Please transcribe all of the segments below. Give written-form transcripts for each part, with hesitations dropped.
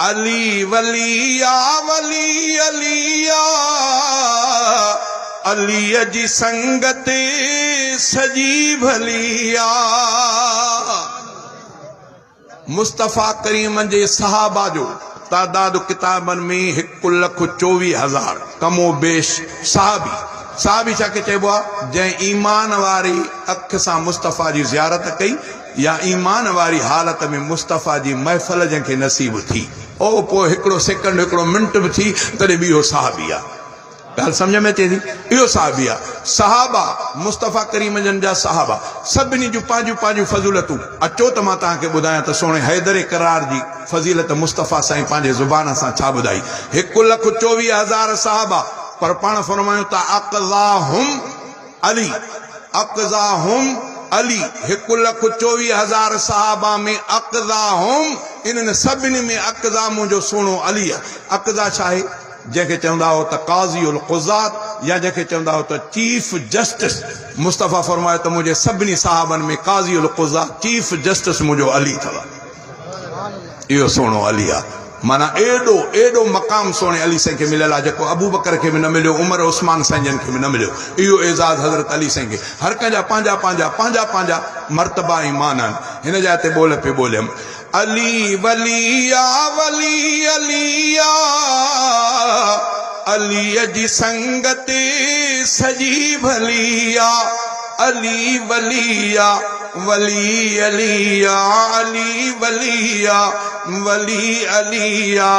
علي ولي آ ولي علي آ علي جي سنگت سڄي ڀلي آ. مصطفيٰ ڪريم جي صحابه جو تعداد ڪتابن ۾ هڪ لک 24 هزار ڪم و بيش. صحابي، صحابي ڇا کي چئبو آ؟ جنهن ايمان واري اک سان مصطفيٰ جي زيارت ڪئي يا ايمان واري حالت ۾ مصطفيٰ جي محفل جنهن کي نصيب ٿي. او پوء هڪڙو سيڪنڊ هڪڙو منٽ به ٿي تڏهن به اهو صحابي آ. ڳالهه سمجهه ۾ اچي ٿي؟ اهو صحابي آ. صحابه، مصطفيٰ ڪريم جن جا صحابه، سڀني جون پنهنجون پنهنجون فضيلتون. اچو ته مان توهان کي ٻڌايان ته سهڻي حيدر ڪرار جي فضيلت مصطفيٰ سائين پنهنجي زبان سان ڇا ٻڌائي. 1 لک 24 هزار صحابه، پر پاڻ فرمايون ته اقضاهم علي، اقضاهم علي، 1 لک 24 هزار صحابه ۾ اقضاهم، انهن سڀني ۾ اقضا منهنجو سهڻو علي آ. اقضا ڇا آهي؟ جنهن کي چوندا هئو ته قاضي القضات يا جنهن کي چوندا هئو ته چيف جسٽس، مصطفيٰ فرمايو ته منهنجي سڀني صحابن ۾ قاضي القضات، چيف جسٽس منهنجو علي اٿو. اهو سهڻو علي آ. معنيٰ ايڏو ايڏو مقام سهڻي علي سائين کي مليل آ جيڪو ابوبڪر کي به نه مليو، عمر عثمان سائين جن کي به نه مليو. اهو اعزاز حضرت علي سائين کي. هر ڪنهن جا پنهنجا پنهنجا پنهنجا پنهنجا مرتبا ۽ مان آهن. هن جاء تي ٻول پئي ٻوليم. علي ولي آ ولي علي آ علي جي سنگت سڄي ڀلي آ علي ولي آ ولي علي آ علي ولي آ ولي علي آ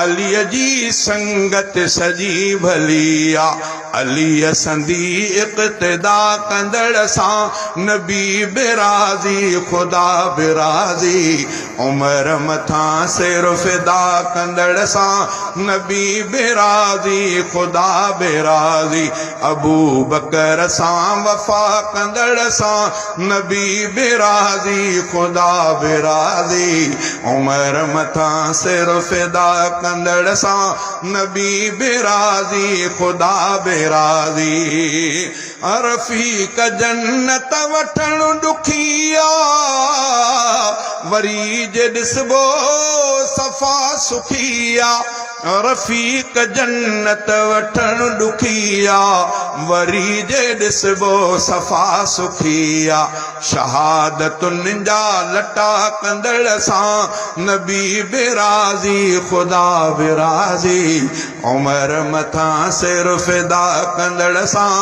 علي جي سنگت سڄي ڀلي آ عليء سندي اقتدا ڪندڙ سان نبي به راضي خدا به راضي عمر مٿان سر فدا ڪندڙ سان نبي به راضي خدا به راضي ابوبڪر سان وفا ڪندڙ سان نبي به راضي خدا به راضي عمر مٿان سر فدا ڪندڙ سان نبي به راضي خدا به راضي رفيق جنت وٺڻ ڏکي آ وري جي ڏسبو صفا سکي آ رفيق جنت وٺڻ ڏکي آ وري جي ڏسبو صفا سکي آ شهادتن جا لٽا ڪندڙ سان نبي به راضي خدا به راضي عمر مٿان سر فدا ڪندڙ سان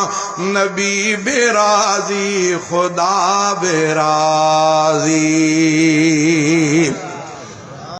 نبي به راضي خدا به راضي.